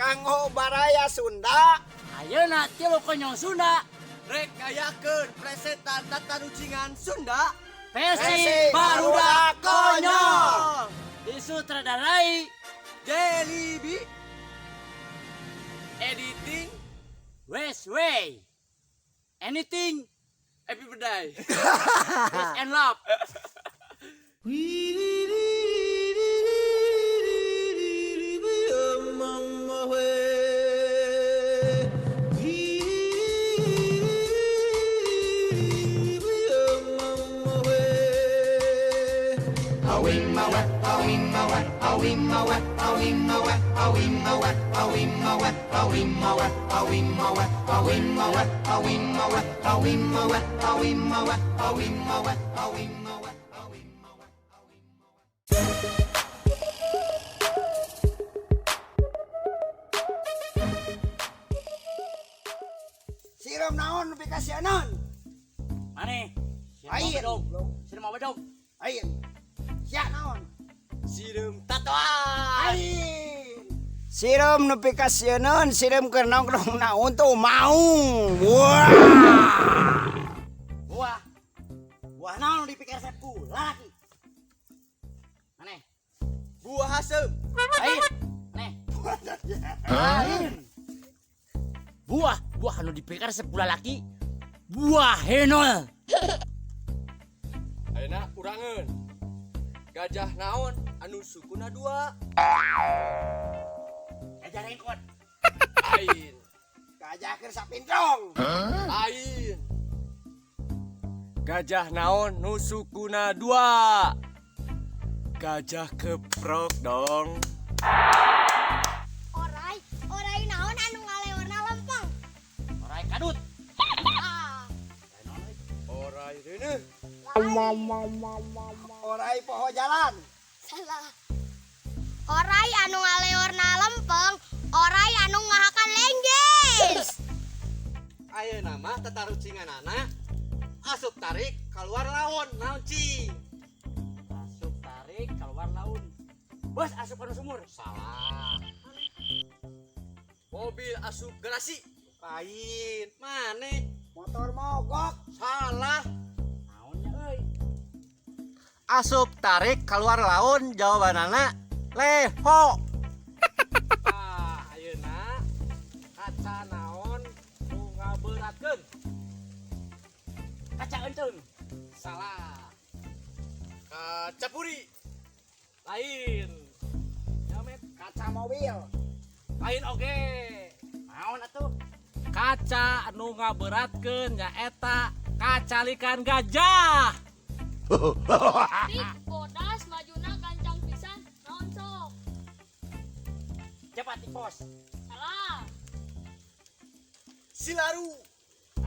Kanggo baraya Sunda. Ayeuna tilu konyol Sunda. Rek ngayakeun presetan tatarucingan Sunda. Versi Barudak Konyol. Disutradarai Jelly Editing Westway. Anything Happy birthday. Peace and love. Siram naon nepi ka sianon? Mane? Air. Sireum mau bedog. Air. Sia naon? Sireum tatoan. Air. Siram nepi ka sianon, siram keur nongkrong naon tuh maung. Wah. Buah. Buah naon dipikir resepku laki. Mane? Buah haseum. Air. Nih. Air. Buah, buah anu dipikir resep gula laki. Buah henol. Ayeuna urangeun. Gajah naon anu sukuna dua? Gajah rengkot. Lain. Gajah keur sapintrong. Lain. Gajah naon nu sukuna dua? Gajah keprok dong. Orai, orai naon anu ngalewarna lempeng? Orai kadut. Ah, Orai reuneuh. Orai poho jalan. Salah. Orai anu ngalewarna lempeng, orai anu ngahakan lengges. Ayeuna mah tatarucinganana asup tarik keluar laun naon cing? Asup tarik keluar laun. Bos asup kana sumur. Salah. Mobil asup garasi. Lain. Mane? Motor mogok. Salah. Naonnya euy? Asup tarik keluar laun jawabanana leho. Ah, ayeuna kaca naon nu ngaberatkeun? Kaca eunteung. Salah. Kaca puri. Lain. Jamet. Kaca mobil. Lain oge. Naon atuh? Kaca nu ngaberatkeun nyaeta kacalikan gajah. Tik bodas majuna gancang pisan naon sok? Cepat di pos. Salah. Silaru.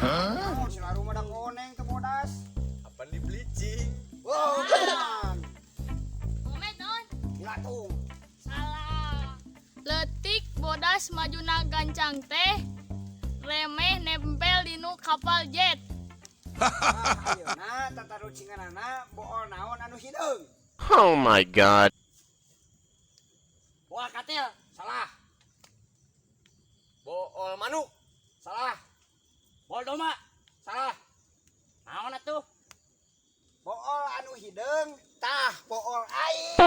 Naon silaru mah da koneng teu bodas. Apa di bleaching? Wow, beneran. Momet naon? Dilatung. Salah. Letik bodas majuna gancang teh remeh nempel dinu kapal jet. Ah, ayeuna tatarucinganana bool naon anu hideung? Oh my God. Buah katil. Salah. Bool manuk. Salah. Bol domba. Salah. Naon atuh? Bool anu hideung tah bool aing.